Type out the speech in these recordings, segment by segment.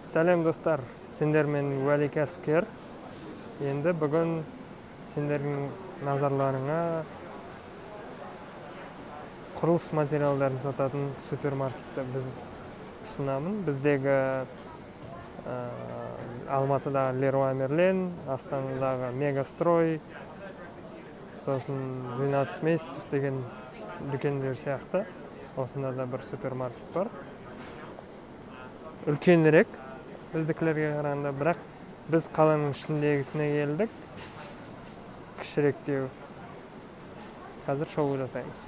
Сәлем достар, сендермен Уәли кәсіпкер. Енді бүгін сендердің назарларыңа құрылыс материалдарын сататын супермаркетті біз ұсынамын. Біздегі Алматыдағы Леруа Мерлен, Астанадағы Мегастрой, сосын 12 месяцев деген дүкендер сияқты. Осында да бір супермаркет бар. Үлкенірек біздікілерге қарағанда, бірақ біз қаланың ішіндегісіне келдік. Кішіректеу. Қазір шолу жасаймыз.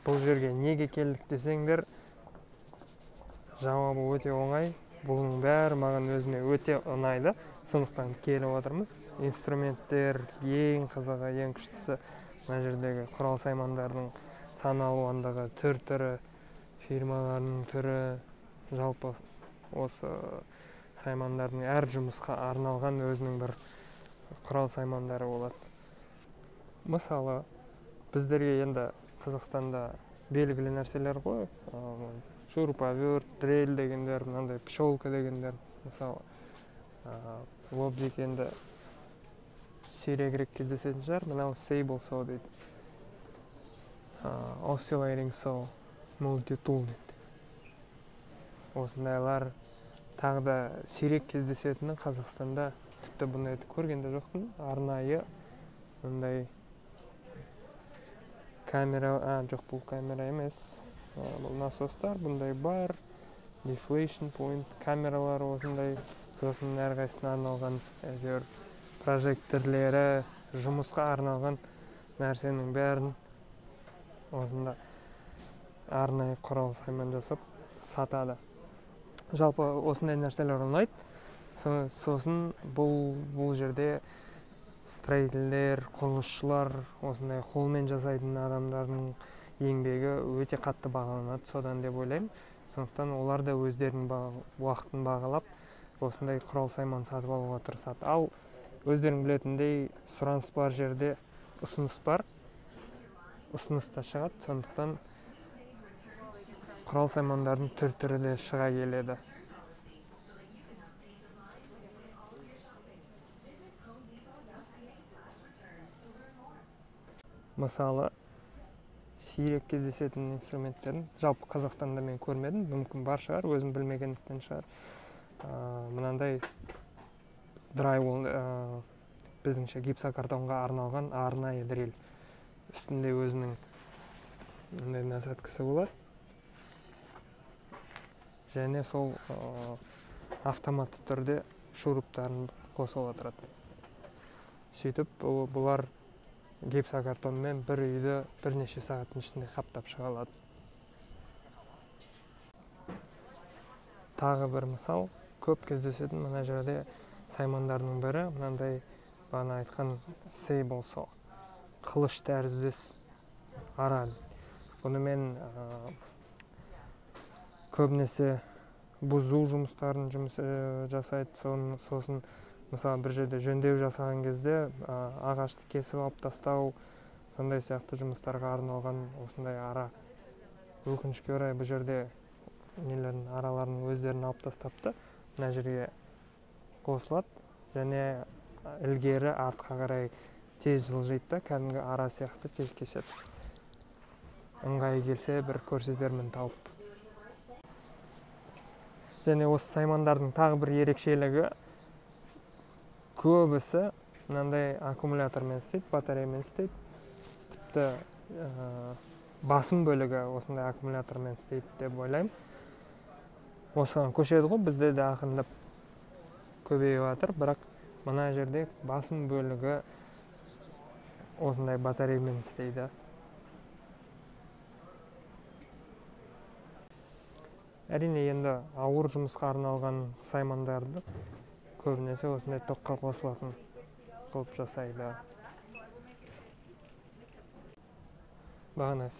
Бұл жерге неге келдік десеңдер, жауабы өте оңай. Бұның бәрі маған өзіме өте ұнайды. Сондықтан келіп отырмыз. Инструменттер ең қызығы, ең күштісі мына жердегі құрал саймандардың сан алуандығы, түр-түрі, фирмаларының түрі, жалпы осы саймандардың әр жұмысқа арналған өзінің бір құрал саймандары болады. Мысалы, біздерге енді Қазақстанда белгілі нәрселер ғой, шуруповерт, дрель дегендер, мынандай пчелка дегендер, мысалы, лобзик енді сирегірек кездесетін шығар. Мынау sable saw дейді, oscillating saw, multi-tool дейді. Осындайлар тағы да сирек кездесетіні Қазақстанда тіпті бұндайды көрген де жоқпын. Арнайы мындай камера, жоқ, бұл камера емес. Бұл насостар, бұндай бар, deflation point камералар осындай, сосын әрқайсысына арналған әйтеуір прожекторлері, жұмысқа арналған нәрсенің бәрін осында арнайы құрал сайман жасап сатады. Жалпы осындай нәрселер ұнайды. Сосын бұл жерде строительдер, құрылысшылар, осындай қолмен жасайтын адамдардың еңбегі өте қатты бағаланады содан деп ойлаймын. Сондықтан олар да өздерінің уақытын бағалап, осындай құрал сайман сатып алуға тырысады. Ал өздерің білетіндей, сұраныс бар жерде ұсыныс бар, ұсыныс та шығады. Сондықтан құрал саймандардың түр-түрі де шыға келеді. Мысалы, сирек кездесетін инструменттерін жалпы Қазақстанда мен көрмедім, мүмкін бар шығар, өзім білмегендіктен шығар. Мынандай drywall, біздіңше гипсокартонға арналған арнайы дрель. Үстінде өзінің мындай насадкасы болады. Және сол автоматты түрде шуруптарын қосып отырады. Сөйтіп бұлар гипсокартонмен бір үйді бірнеше сағаттың ішінде қаптап шыға алады. Тағы бір мысал, көп кездесетін мына жерде саймандардың бірі мынандай бағана айтқан sable saw, қылыш тәріздес ара. Бұнымен көбінесе бұзу жұмыстарын жасайды. Сосын мысалы бір жерде жөндеу жасаған кезде ағашты кесіп алып тастау, сондай сияқты жұмыстарға арналған осындай ара. Өкінішке орай бұл жерде нелердің араларын өздерін алып тастапты, мына жерге қосылады және ілгері артқа қарай тез жылжиды да, кәдімгі ара сияқты тез кеседі. Ыңғайы келсе бір көрсетермін тауып. Және осы саймандардың тағы бір ерекшелігі, көбісі мынандай аккумулятормен істейді, батареямен істейді. Тіпті басым бөлігі осындай аккумулятормен істейді деп ойлаймын. Осыған көшеді ғой, бізде де ақырындап көбейіп жатыр, бірақ мына жерде басым бөлігі осындай батареямен істейді. Әрине енді ауыр жұмысқа арналған саймандарды көбінесе осындай тоққа қосылатын қылып жасайды. Бағана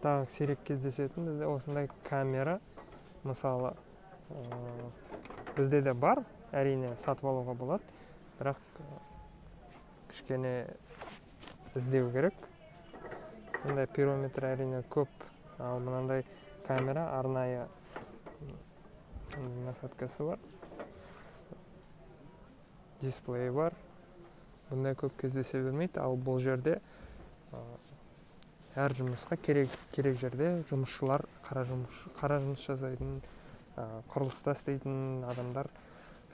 тағы сирек кездесетін бізде осындай камера, мысалы, бізде де бар, әрине сатып алуға болады, бірақ кішкене іздеу керек. Мындай пирометр әрине көп, ал мынандай камера арнайы Насадкасы бар, дисплейі бар. Бұндай көп кездесе бермейді, ал бұл жерде әр жұмысқа керек жерде жұмысшылар, қара жұмыс жасайтын, құрылыста істейтін адамдар,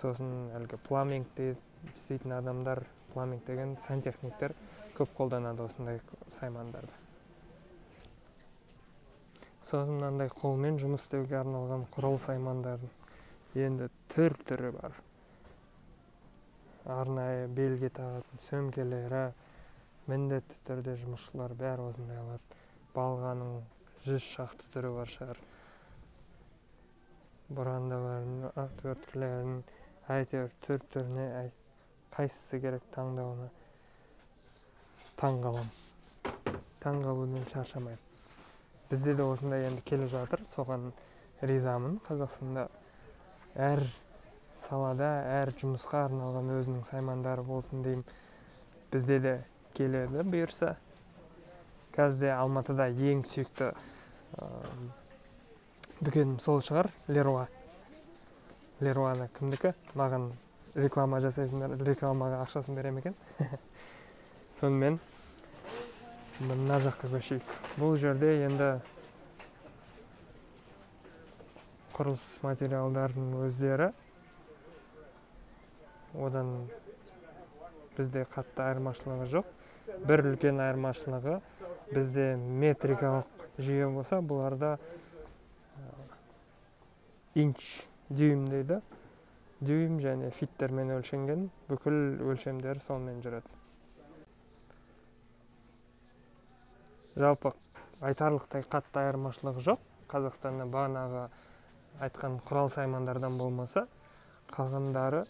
сосын әлгі пламингте істейтін адамдар, пламинг деген сантехниктер көп қолданады осындай саймандарды. Сосын мынандай қолмен жұмыс істеуге арналған құрал саймандардың енді түр-түрі бар. Арнайы белге тағатын сөмкелері, міндетті түрде жұмысшылар бәрі осындай алады. Балғаның 100 шақты түрі бар шығар. Бұрандаларын, отверткілерін, әйтеуір түр-түріне қайсысы керек таңдауына таң қаламын. Таң қалудан шаршамаймын. Бізде де осындай енді келіп жатыр, соған ризамын. Қазақстанда әр салада, әр жұмысқа арналған өзінің саймандары болсын деймін. Бізде де келеді бұйырса. Қазір де Алматыда ең сүйікті дүкенім сол шығар, Леруа. Леруаны кімдікі? Маған реклама жасайсыңдар, рекламаға ақшасын берем екен. Сонымен мына жаққа көшейік. Бұл жерде енді құрылыс материалдарының өздері, одан бізде қатты айырмашылығы жоқ. Бір үлкен айырмашылығы, бізде метрикалық жүйе болса, бұларда инч, дюйм дейді. Дюйм және фиттермен өлшенген, бүкіл өлшемдер сонымен жүреді. Жалпы айтарлықтай қатты айырмашылығы жоқ. Қазақстанда бағанағы айтқан құрал саймандардан болмаса, қалғандары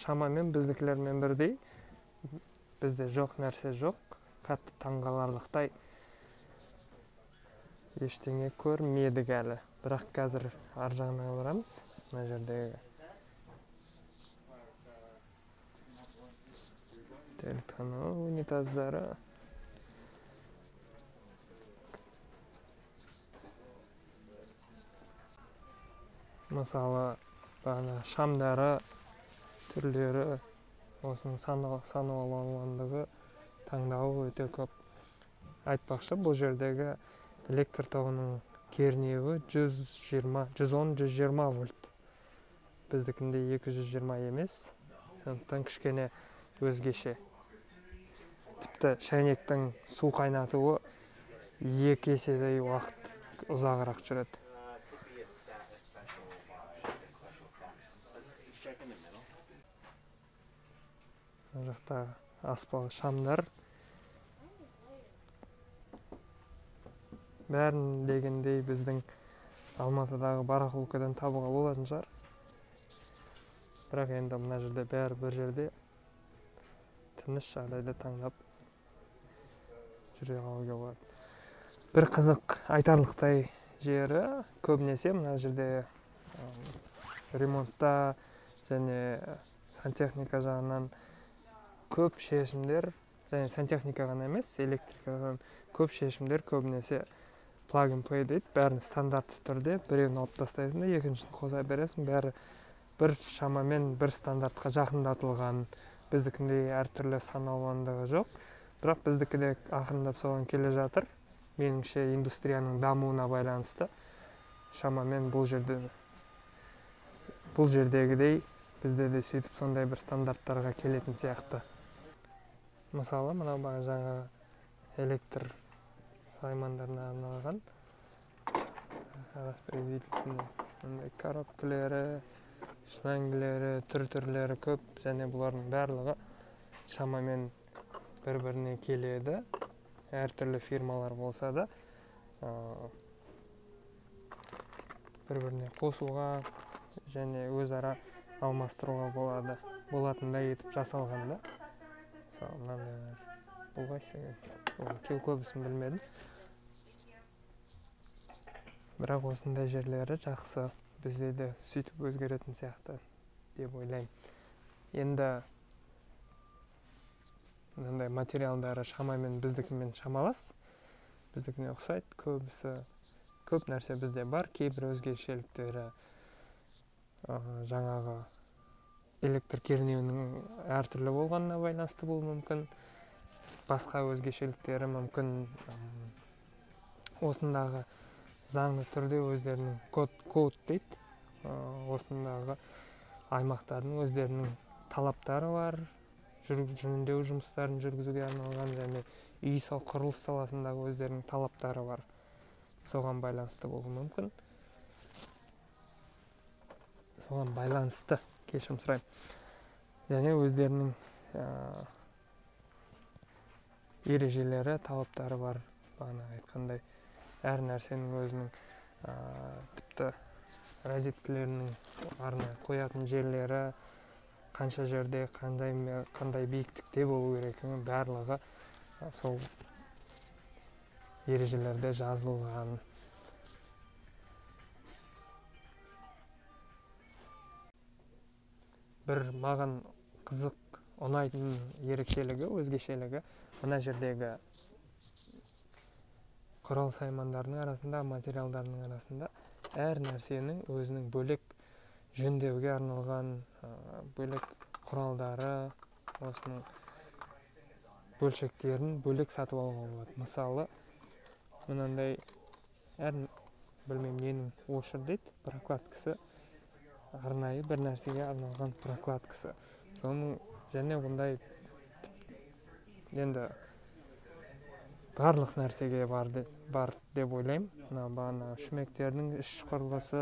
шамамен біздікілермен бірдей. Бізде жоқ нәрсе жоқ, қатты таңғаларлықтай ештеңе көрмедік әлі. Бірақ қазір ар жағына барамыз. Мына жердегі дәретхана, унитаздары. Мысалы, бағана шамдары, түрлері, осының сан алуандығы, таңдауы өте көп. Айтпақшы, бұл жердегі электр тоғының кернеуі 110-120 вольт. Біздікінде 220 емес, сондықтан кішкене өзгеше. Тіпті шәйнектің су қайнатуы 2 еседей уақыт ұзағырақ жүреді. Мына жақта аспалы шамдар. Бәрін дегендей біздің Алматыдағы барахолкадан табуға болатын шығар. Бірақ енді мына жерде бәрі бір жерде тыныш жағдайда таңдап жүре қалуға болады. Бір қызық айтарлықтай жері, көбінесе мына жерде ремонтта және сантехника жағынан көп шешімдер, және сантехника ғана емес, электрикадан көп шешімдер көбінесе plug and play дейді, бәрін стандартты түрде біреуін алып тастайсың да екіншісін қоса бересің, бәрі бір шамамен бір стандартқа жақындатылған. Біздікіндей әртүрлі сан алуандығы жоқ, бірақ біздікі де ақырындап соған келе жатыр. Меніңше индустрияның дамуына байланысты шамамен бұл жердегідей бізде де сөйтіп сондай бір стандарттарға келетін сияқты. Мысалы, мынау жаңағы электр саймандарына арналған распределительный мындай коробкалары, шлангілері, түр-түрлері көп, және бұлардың барлығы шамамен бір-біріне келеді. Әртүрлі фирмалар болса да бір-біріне қосуға және өзара алмастыруға болады, болатындай етіп жасалған да. Мысалы, мынандай бұл қайсы екен? Көбісін білмедім. Бірақ осындай жерлері жақсы, бізде де сөйтіп өзгеретін сияқты деп ойлаймын. Енді мынандай материалдары шамамен біздікімен шамалас, біздікіне ұқсайды. Көбісі, көп нәрсе бізде бар, кейбір өзгешеліктері Жаңағы электр кернеуінің әртүрлі болғанына байланысты болуы мүмкін, басқа өзгешеліктері мүмкін. Осындағы заңды түрде өздерінің код дейді, осындағы аймақтардың өздерінің талаптары бар, жөндеу жұмыстарын жүргізуге арналған және үй құрылыс саласындағы өздерінің талаптары бар. Соған байланысты болуы мүмкін. Соған байланысты, кешірім сұраймын. Және өздерінің ережелері, талаптары бар. Бағана айтқандай, әр нәрсенің өзінің тіпті розеткілерінің арнайы қоятын жерлері, қанша жерде, қандай биіктікте болу керектігінің барлығы сол ережелерде жазылған. Бір маған қызық, ұнайтын ерекшелігі, өзгешелігі мына жердегі құрал саймандардың арасында, материалдарының арасында әр нәрсенің өзінің бөлек жөндеуге арналған бөлек құралдары, осының бөлшектерін бөлек сатып алуға болады. Мысалы, мынандай әр, білмеймін ненің washer дейді, прокладкасы, арнайы бір нәрсеге арналған прокладкасы. Соның және бұндай енді барлық нәрсеге бар деп ойлаймын. Мына бағана шүмектердің іш құрылғысы,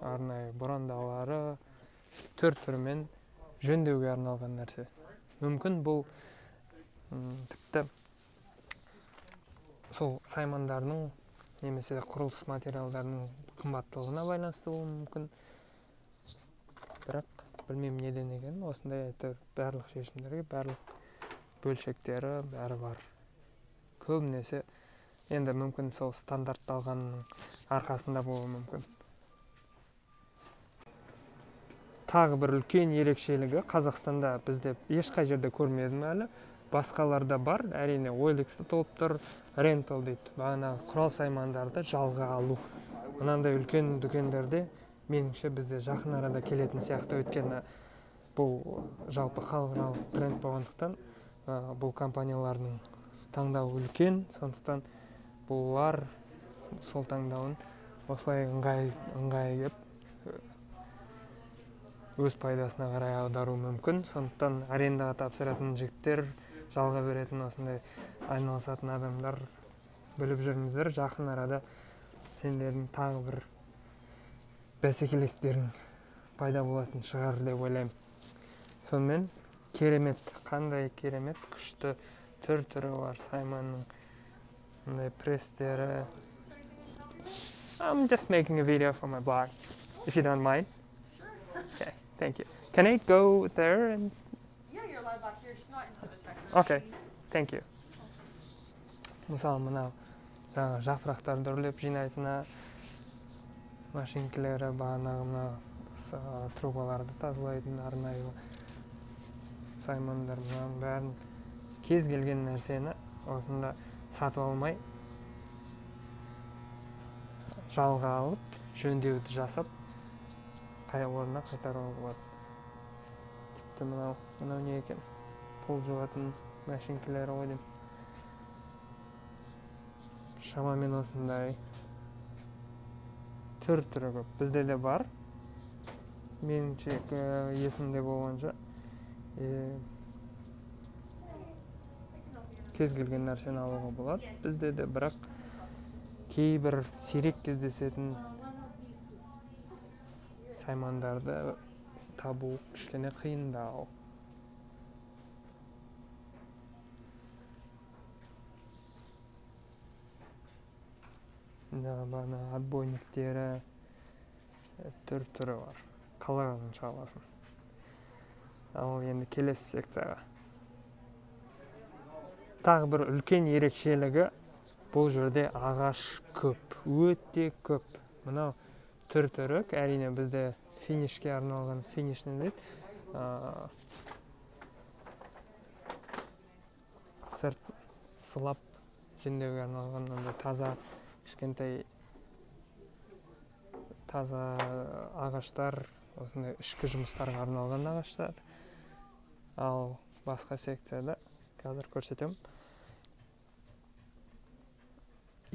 арнайы бұрандалары, түр-түрімен жөндеуге арналған нәрсе. Мүмкін бұл тіпті сол саймандардың немесе құрылыс материалдарының қымбаттылығына байланысты болуы мүмкін. Бірақ білмеймін неден екенін, осындай әйтеуір барлық шешімдерге, барлық бөлшектері бәрі бар. Көбінесе енді мүмкін сол стандартталғанның арқасында болуы мүмкін. Тағы бір үлкен ерекшелігі, Қазақстанда бізде ешқай жерде көрмедім әлі, басқаларда бар, әрине OLX-те толып тұр, рентал дейді, бағанағы құрал саймандарды жалға алу. Мынандай үлкен дүкендерде меніңше бізде жақын арада келетін сияқты, өйткені бұл жалпы халықаралық тренд болғандықтан бұл компаниялардың таңдауы үлкен, сондықтан бұлар сол таңдауын осылай ыңғай кеп өз пайдасына қарай аудару мүмкін. Сондықтан арендаға тапсыратын жігіттер, жалға беретін осындай айналысатын адамдар, біліп жүріңіздер, жақын арада сендердің тағы бір бәсекелестерің пайда болатын шығар деп ойлаймын. Сонымен керемет, қандай керемет күшті түр-түрі бар сайманның мындай пресстері. I'm just making a video for my blog, if you don't mind. Okay, thank you. Can I go there and... Yeah, you're allowed back here, just not into the checker. Okay, thank you. Мысалы, мынау жаңағы жапырақтарды үрлеп жинайтыны машинкалері, бағанағы мына трубаларды тазалайтын арнайы саймандар, мынаның бәрін кез келген нәрсені осында сатып алмай жалға алып, жөндеуді жасап қай орнына қайтаруға болады. Тіпті мынау не екен? Пол жуатын машинкалері ғой деймін. Шамамен осындай түр-түрі көп. Бізде де бар. Меніңше есімде болғанша кез келген нәрсені алуға болады. Бізде де, бірақ кейбір сирек кездесетін саймандарды табу кішкене қиындау. Бағана отбойниктері түр-түрі бар. Қалағанынша аласың. Ал енді келесі секцияға. Тағы бір үлкен ерекшелігі, бұл жерде ағаш көп, өте көп. Мынау түр-түрі, әрине бізде финишке арналған финишный дейді. Сырт сылап жөндеуге арналған мынандай таза кішкентай Таза ағаштар, осындай ішкі жұмыстарға арналған ағаштар. Ал басқа секцияда қазір көрсетемін.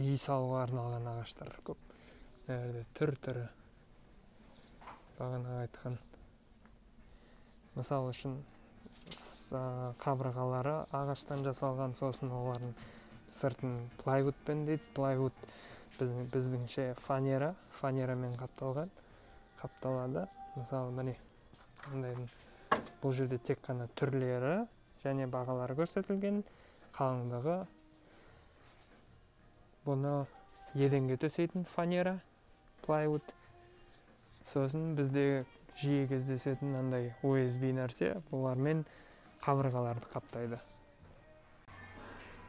Үй салуға арналған ағаштар көп. Мына жерде түр-түрі бағана айтқан. Мысал үшін қабырғалары ағаштан жасалған, сосын олардың сыртын плайвудпен дейді. Плайвуд біздіңше фанера, фанерамен қапталған, қапталады. Мысалы, міне мындайдың бұл жерде тек қана түрлері және бағалары көрсетілген, қалыңдығы. Бұны еденге төсейтін фанера, плайвуд. Сосын бізде жиі кездесетін мынандай OSB нәрсе, бұлармен қабырғаларды қаптайды.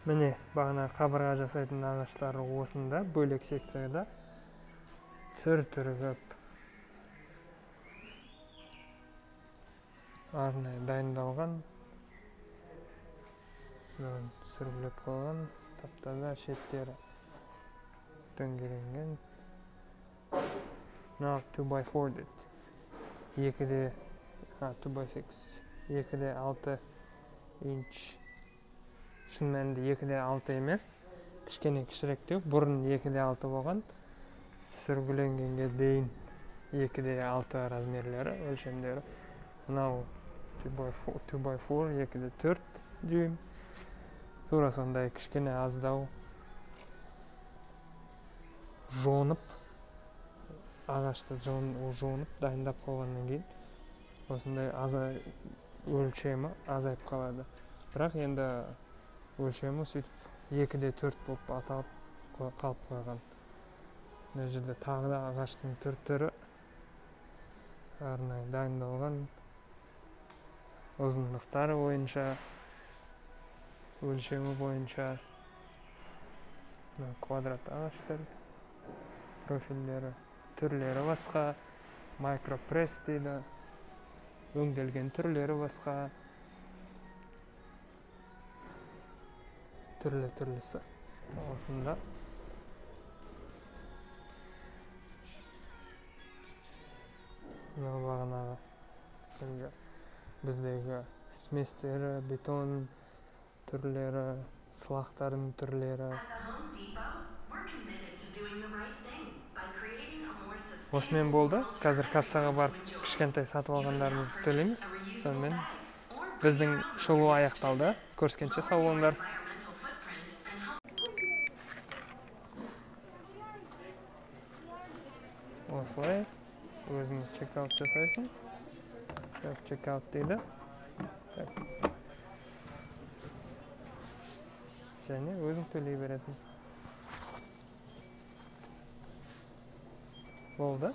Міне бағана қабырға жасайтын ағаштар осында, бөлек секцияда. Түр-түрі көп. Арнайы дайындалған. Мынаны сүргілеп қойған, тап-таза шеттері дөңгеленген. Мынау 2x4 дейді. Екіде, 2x6, 2,6 инч. Шын мәнінде 2,6 емес, кішкене кішіректеу. Бұрын 2,6 болған, сүргіленгенге дейін 2,6 размерлері, өлшемдері. Мынау 2x4, 2,4 дюйм. Тура сондай кішкене аздау жонып, ағашты жонып дайындап қойғаннан кейін осындай өлшемі азайып қалады. Бірақ енді өлшемі сөйтіп 2,4 болып аталып қалып қойған. Мына жерде тағы да ағаштың түр-түрі арнайы дайындалған, ұзындықтары бойынша, өлшемі бойынша. Мына квадрат ағаштар, профильдері, түрлері басқа, микропресс дейді, өңделген түрлері басқа, түрлі-түрлісі осында. Мынау бағанағы әлгі біздегі сместері, бетон түрлері, сылақтардың түрлері. Осымен болды. Қазір кассаға барып кішкентай сатып алғандарымызды төлейміз. Сонымен біздің шолу аяқталды. Көріскенше сау болыңдар. Осылай өзің чек-аут жасайсың. Self-checkout дейді. Так. Және өзің төлей бересің. Болды.